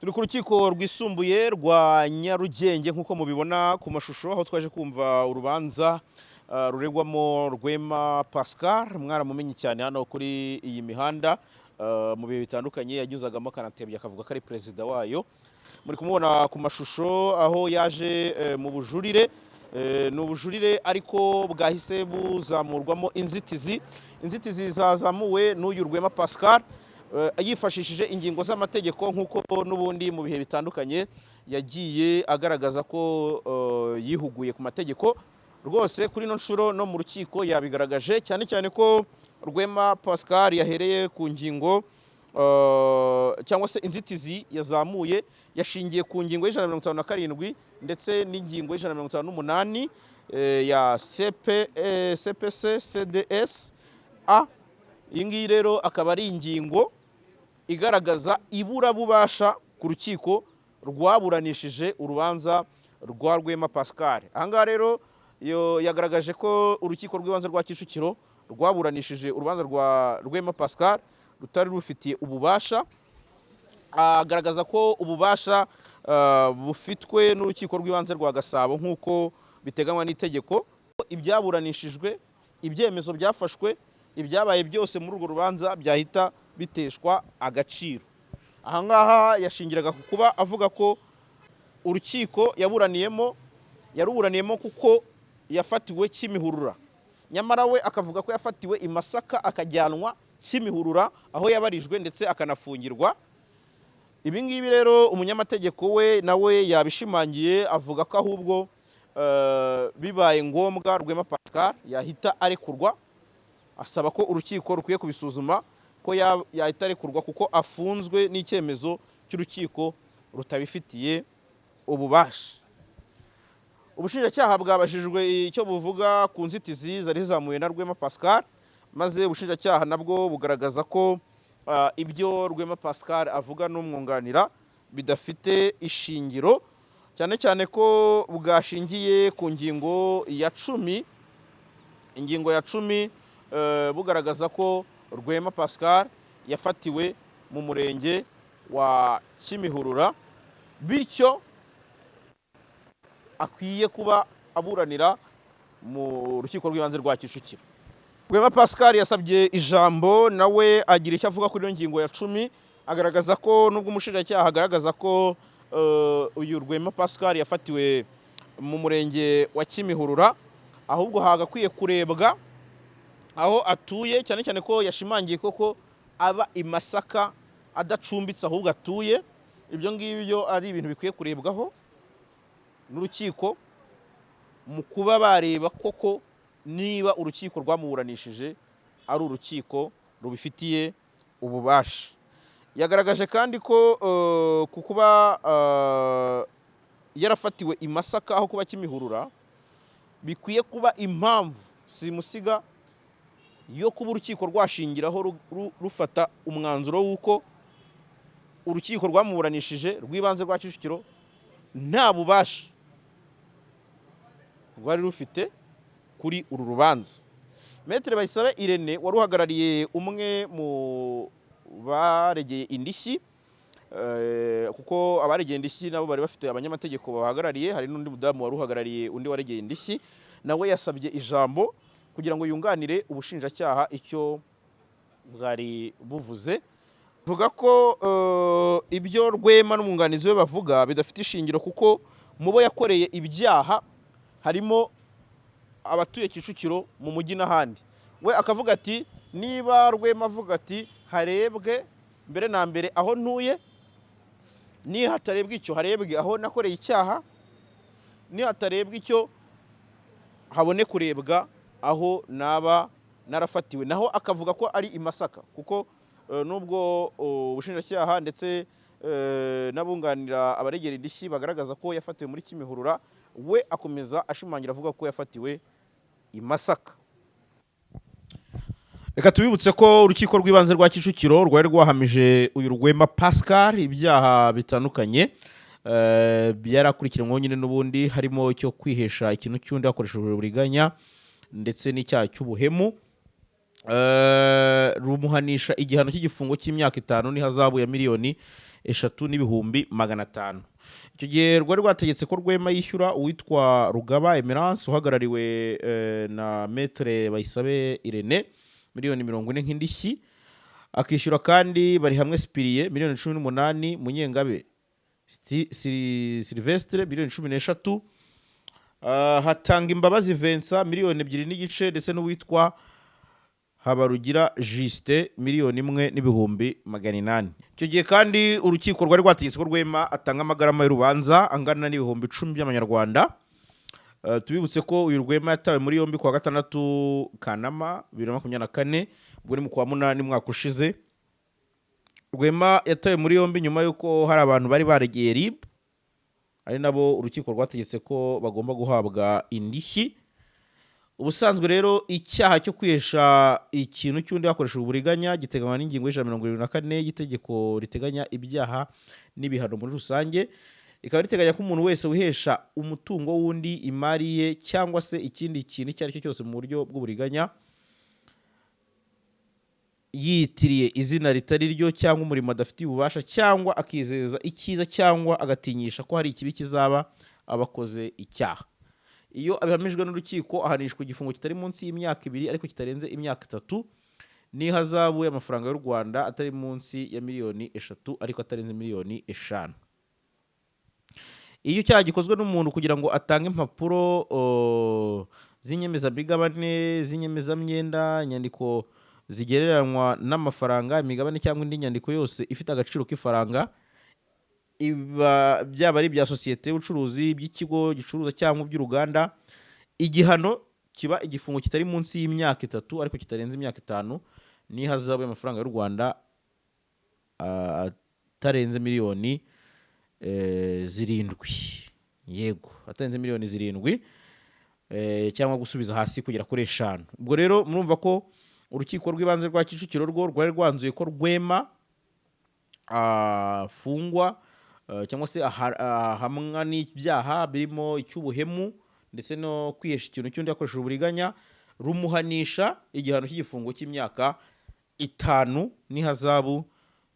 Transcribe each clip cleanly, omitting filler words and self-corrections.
Turi ku rukiko rwisumbuye rwa Nyarugenge nk'uko mubibona ku mashusho, aho twaje kumva urubanza ruregwamo Rwema Pascal. Mwaramumenye cyane hano kuri iyi mihanda, mu bihe bitandukanye yanyuzagamo akanatebya akavuga ko ari perezida wayo. Muri kumubona ku mashusho aho yaje mu bujurire. Ni ubujurire ariko bwahise buzamurwamo inzitizi, inzitizi zazamuwe n'uyu Rwema Pascal yifashishije ingingo z'amategeko, nk'uko n'ubundi mu bihe bitandukanye yagiye agaragaza ko yihuguye ku mategeko. Rwose kuri ino nshuro no mu rukiko yabigaragaje, cyane cyane ko Rwema Pascal yahereye ku ngingo cyangwa se inzitizi yazamuye yashingiye ku ngingo ya 157 ndetse n'ingingo ya 158 ya CP, CPC CDS A. Iyi ngiyi rero akaba ari ingingo igaragaza iburabubasha ku rukiko rwaburanishije urubanza rwa Rwema Pascal. Aha ngaha rero yo yagaragaje ko urukiko rw'ibanze rwa Kicukiro rwaburanishije urubanza rwa Rwema Pascal rutari rufitiye ububasha, agaragaza ko ububasha bufitwe n'urukiko rw'ibanze rwa Gasabo nk'uko biteganywa n'itegeko. Ibyaburanishijwe, ibyemezo byafashwe, ibyabaye byose muri urwo rubanza byahita biteshwa agaciro. Aha ngaha yashingiraga ku kuba avuga ko urukiko yaburaniyemo yaruburaniyemo kuko yafatiwe Kimihurura, nyamara we akavuga ko yafatiwe i Masaka akajyanwa Kimihurura aho yabarijwe ndetse akanafungirwa. Ibi ngibi rero umunyamategeko we nawe yabishimangiye, avuga ko ahubwo bibaye ngombwa Rwema Pascal yahita arekurwa, asaba ko urukiko rukwiye kubisuzuma ko yahita arekurwa kuko afunzwe n'icyemezo cy'urukiko rutabifitiye ububasha. Ubushinjacyaha bwabajijwe icyo buvuga ku nzitizi zari zizamuwe na Rwema Pascal, maze ubushinjacyaha nabwo bugaragaza ko ibyo Rwema Pascal avuga n'umwunganira bidafite ishingiro, cyane cyane ko bwashingiye ku ngingo ya 10, ingingo ya 10, bugaragaza ko Rwema Pascal yafatiwe mu murenge wa Kimihurura, bityo akwiye kuba aburanira mu rukiko rw'ibanze rwa Kicukiro. Rwema Pascal yasabye ijambo, nawe agira icyo avuga kuri iyo ngingo ya 10, agaragaza ko nubwo umushinjacyaha agaragaza ko uyu Rwema Pascal yafatiwe mu murenge wa Kimihurura, ahubwo hagakwiye kurebwa aho atuye, cyane cyane ko yashimangiye koko aba i Masaka adacumbitse ahubwo atuye. Ibyo ngibyo ari ibintu bikwiye kurebwaho n'urukiko mu kuba bareba koko niba urukiko rwamuburanishije ari urukiko rubifitiye ububasha. Yagaragaje kandi ko ku kuba yarafatiwe i Masaka aho kuba Kimihurura bikwiye kuba impamvu simusiga yo kuba urukiko rwashingiraho rufata umwanzuro w'uko urukiko rwamuburanishije rw'ibanze rwa Kicukiro nta bubasha rwari rufite kuri uru rubanza. Maître Bayisabe Irene wari uhagarariye umwe mu baregeye indishyi, kuko abaregeye indishyi nabo bari bafite abanyamategeko babahagarariye, hari n'undi mudamu wari uhagarariye undi waregeye indishyi, nawe yasabye ijambo kugira ngo yunganire ubushinjacyaha icyo bwari buvuze. Vuga ko ibyo Rwema n'umwunganizi we bavuga bidafite ishingiro, kuko mu bo yakoreye ibyaha harimo abatuye Kicukiro mu mujyi n'ahandi. We akavuga ati niba Rwema avuga ati harebwe mbere na mbere aho ntuye, niba hatarebwa icyo harebwe aho nakoreye icyaha, niba hatarebwa icyo habone kurebwa aho naba narafatiwe. Naho akavuga ko ari i Masaka, kuko nubwo ubushinjacyaha ndetse n'abunganira abaregera indishyi bagaragaza ko yafatiwe muri Kimihurura, we akomeza ashimangira avuga ko yafatiwe i Masaka. Reka tubibutse ko urukiko rw'ibanze rwa Kicukiro rwari rwahamije uyu Rwema Pascal ibyaha bitandukanye byarakurikiranyweho nyine n'ubundi, harimo icyo kwihesha ikintu cy'undi hakoreshejwe uburiganya ndetse n'icyaha cy'ubuhemu. Rumuhanisha igihano cy'igifungo cy'imyaka 5 n'ihazabu ya miliyoni 3,500,000. Icyo gihe rwari rwategetse ko Rwema yishyura uwitwa Rugaba Emerance uhagarariwe na Maître Bayisabe Irene miliyoni 40 nk'indishyi, akishyura kandi bari hamwe Sipiriye miliyoni 18, Munyengabe Sylvestre miliyoni 13, hatanga imbabazi Vincent miliyoni 2.5, ndetse n'uwitwa Habarugira Justin 1,800,000. Icyo gihe kandi urukiko rwari rwategetse ko Rwema atanga amagarama y'urubanza angana n'10,000 by'amanyarwanda. Tubibutse ko uyu Rwema yatawe muri yombi kuwa gatandatu Kanama 2024, ubwo ni mu kwa munani mwaka ushize. Rwema yatawe muri yombi nyuma y'uko hari abantu bari baregeye RIB, ari nabo urukiko rwategetse ko bagomba guhabwa indishyi. Ubusanzwe rero icyaha cyo kwihesha ikintu cy'undi hakoreshejwe uburiganya giteganywa n'ingingo ya 174 y'itegeko riteganya ibyaha n'ibihano muri rusange, rikaba riteganya ko umuntu wese wihesha umutungo w'undi, imari ye cyangwa se ikindi kintu icyo ari cyo cyose mu buryo bw'uburiganya, yiyitiriye izina ritari ryo cyangwa umurimo adafitiye ububasha, cyangwa akizeza icyiza cyangwa agatinyisha ko hari ikibi kizaba, aba akoze icyaha. Iyo abihamijwe n'urukiko ahanishwa igifungo kitari munsi y'imyaka 2 ariko kitarenze imyaka 3, n'ihazabu y'amafaranga y'u Rwanda atari munsi ya miliyoni 3 ariko atarenze miliyoni 5. Iyo icyaha gikozwe n'umuntu kugira ngo atange impapuro z'inyemezamigabane, z'inyemezamyenda, inyandiko zigereranywa n'amafaranga, imigabane cyangwa indi nyandiko yose ifite agaciro k'ifaranga, iba byaba ari ibya sosiyete y'ubucuruzi, by'ikigo gicuruza cyangwa iby'uruganda, igihano kiba igifungo kitari munsi y'imyaka 3 ariko kitarenze imyaka 5, n'ihazabu y'amafaranga y'u Rwanda atarenze miliyoni 7, yego, atarenze miliyoni 7 cyangwa gusubiza hasi kugera kuri 5. Ubwo rero murumva ko urukiko rw'ibanze rwa Kicukiro rwo rwari rwanzuye ko Rwema afungwa cyangwa se ahamwa n'ibyaha birimo icy'ubuhemu ndetse no kwihesha ikintu cy'undi hakoresheje uburiganya, rumuhanisha igihano cy'igifungo cy'imyaka 5 n'ihazabu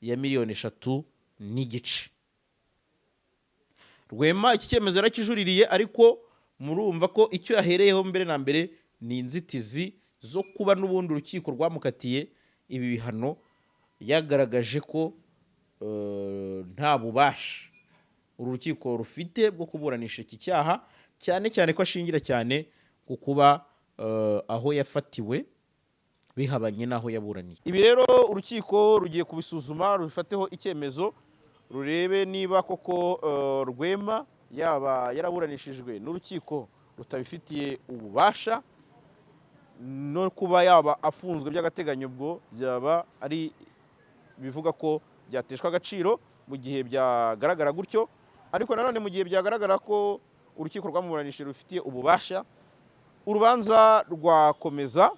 ya miliyoni 3.5. Rwema iki cyemezo yarakijuririye, ariko murumva ko icyo yahereyeho mbere na mbere ni inzitizi zo kuba n'ubundi urukiko rwamukatiye ibi bihano yagaragaje ko nta bubasha uru rukiko rufite bwo kuburanisha iki cyaha, cyane cyane ko ashingira cyane ku kuba aho yafatiwe bihabanye n'aho yaburaniye. Ibi rero urukiko rugiye kubisuzuma, rubifateho icyemezo, rurebe niba koko Rwema yaba yaraburanishijwe n'urukiko rutabifitiye ububasha, no kuba yaba afunzwe by'agateganyo ubwo byaba ari bivuga ko byateshwa agaciro mu gihe byagaragara gutyo. Ariko nanone mu gihe byagaragara ko urukiko rwamuburanishije rufitiye ububasha, urubanza rwakomeza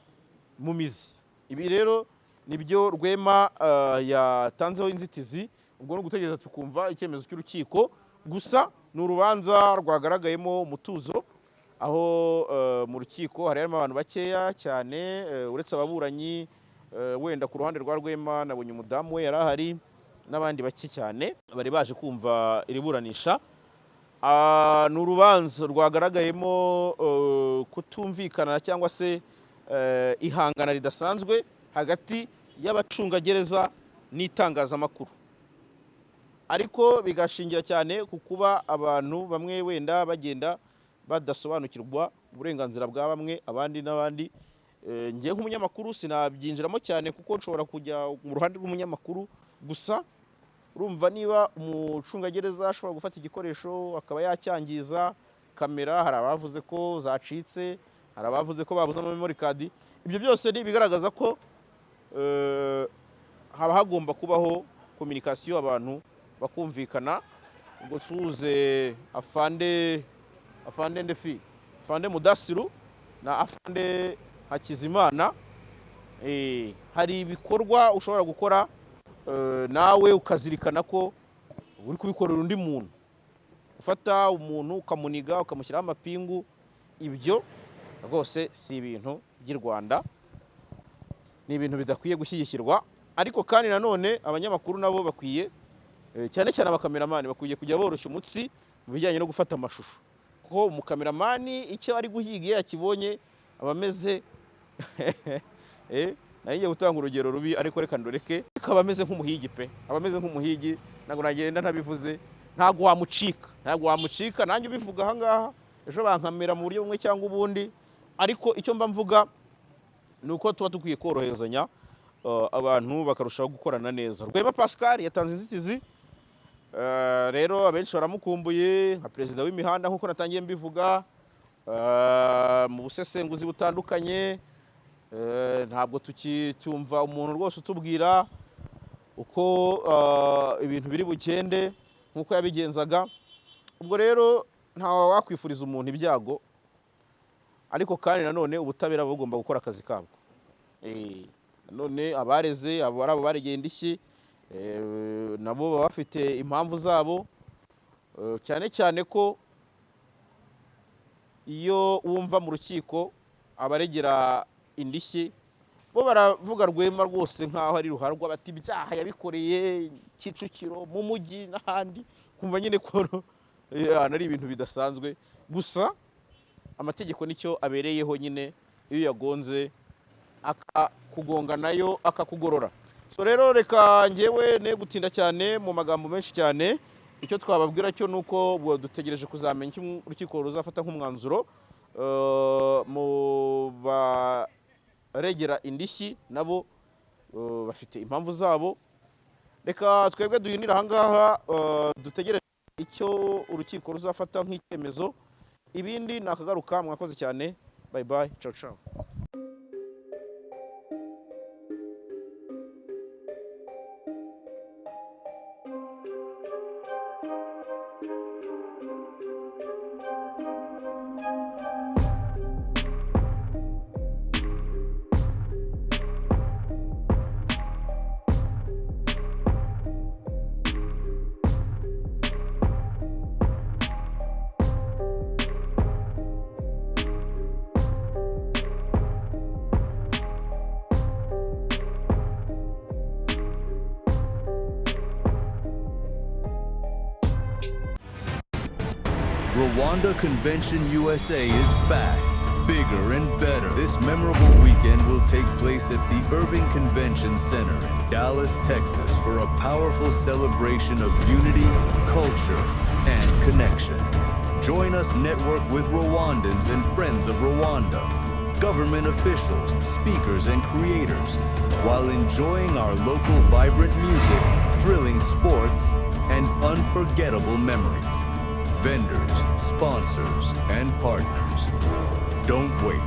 mu mizi. Ibi rero nibyo Rwema yatanzeho inzitizi. Ubwo ni ugutegereza tukumva icyemezo cy'urukiko. Gusa ni urubanza rwagaragayemo umutuzo, aho mu rukiko hari harimo abantu bakeya cyane, uretse ababuranyi, wenda ku ruhande rwa Rwema nabonye umudamu we yari ahari n'abandi bake cyane bari baje kumva iri buranisha. Ni urubanza rwagaragayemo kutumvikana cyangwa se ihangana ridasanzwe hagati y'abacungagereza n'itangazamakuru, ariko bigashingira cyane ku kuba abantu bamwe wenda bagenda badasobanukirwa uburenganzira bwa bamwe, abandi n'abandi. Njye nk'umunyamakuru sinabyinjiramo cyane kuko nshobora kujya mu ruhande rw'umunyamakuru gusa. Urumva niba umucungagereza ashobora gufata igikoresho akaba yacyangiza, kamera hari abavuze ko zacitse, hari abavuze ko babuze ama memory card, ibyo byose ni ibigaragaza ko haba hagomba kubaho communication, abantu bakumvikana. Ubwo nsuhuze afande ndefi, afande Mudasiru na afande Hakizimana. Hari ibikorwa ushobora gukora nawe ukazirikana ko uri kubikorera undi muntu. Ufata umuntu ukamuniga, ukamushyiraho amapingu, ibyo rwose si ibintu by'i Rwanda, ni ibintu bidakwiye gushyigikirwa. Ariko kandi nanone abanyamakuru nabo bakwiye Cyane cyane abakameramani bakwiye kujya boroshya umutsi mu bijyanye no gufata amashusho, kuko umukameramani icyo ari guhiga iyo yakibonye aba ameze, nari ngiye gutanga urugero rubi, ariko reka ndureke, ariko aba ameze nk'umuhigi pe, aba ameze nk'umuhigi. Ntabwo nagenda ntabivuze, ntabwo wamucika, ntabwo wamucika. Nanjye ubivuga aha ngaha, ejo bankamera mu buryo bumwe cyangwa ubundi, ariko icyo mba mvuga ni uko tuba dukwiye koroherezanya, abantu bakarushaho gukorana neza. Rwema Pascal yatanze inzitizi. Rero abenshi baramukumbuye nka perezida w'imihanda, nk'uko natangiye mbivuga mu busesenguzi butandukanye. Ntabwo tukitumva umuntu rwose utubwira uko ibintu biri bugende nk'uko yabigenzaga. Ubwo rero ntawe wakwifuriza umuntu ibyago, ariko kandi nanone ubutabera buba bugomba gukora akazi kabwo. Nanone abareze, abo ari abo baregeye indishyi, nabo baba bafite impamvu zabo, cyane cyane ko iyo wumva mu rukiko abaregera indishyi bo baravuga Rwema rwose nk'aho ari ruharwa, bati ibyaha yabikoreye Kicukiro mu mujyi n'ahandi, kumva nyine ko ari ibintu bidasanzwe. Gusa amategeko nicyo abereyeho nyine, iyo yagonze akakugonga nayo akakugorora. So rero reka ngewe ne gutinda cyane mu magambo menshi cyane, icyo twababwira cyo nuko ubwo dutegereje kuzamenya icyo urukiko ruzafata nk'umwanzuro mu baregera indishyi, nabo bafite impamvu zabo. Reka twebwe duhinire ahangaha, dutegereje icyo urukiko ruzafata nk'icyemezo, ibindi nakagaruka. Mwakoze cyane, bye bye, ciao ciao. Rwanda Convention USA is back, bigger and better. This memorable weekend will take place at the Irving Convention Center in Dallas, Texas, for a powerful celebration of unity, culture, and connection. Join us network with Rwandans and friends of Rwanda, government officials, speakers, and creators, while enjoying our local vibrant music, thrilling sports, and unforgettable memories. Vendors, sponsors, and partners. Don't wait.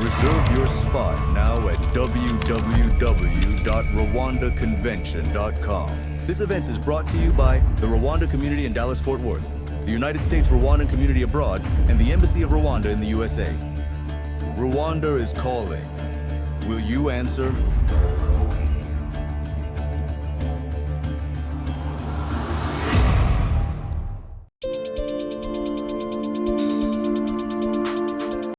Reserve your spot now at www.rwandaconvention.com. This event is brought to you by the Rwanda community in Dallas Fort Worth, the United States Rwandan community abroad, and the Embassy of Rwanda in the USA. Rwanda is calling. Will you answer?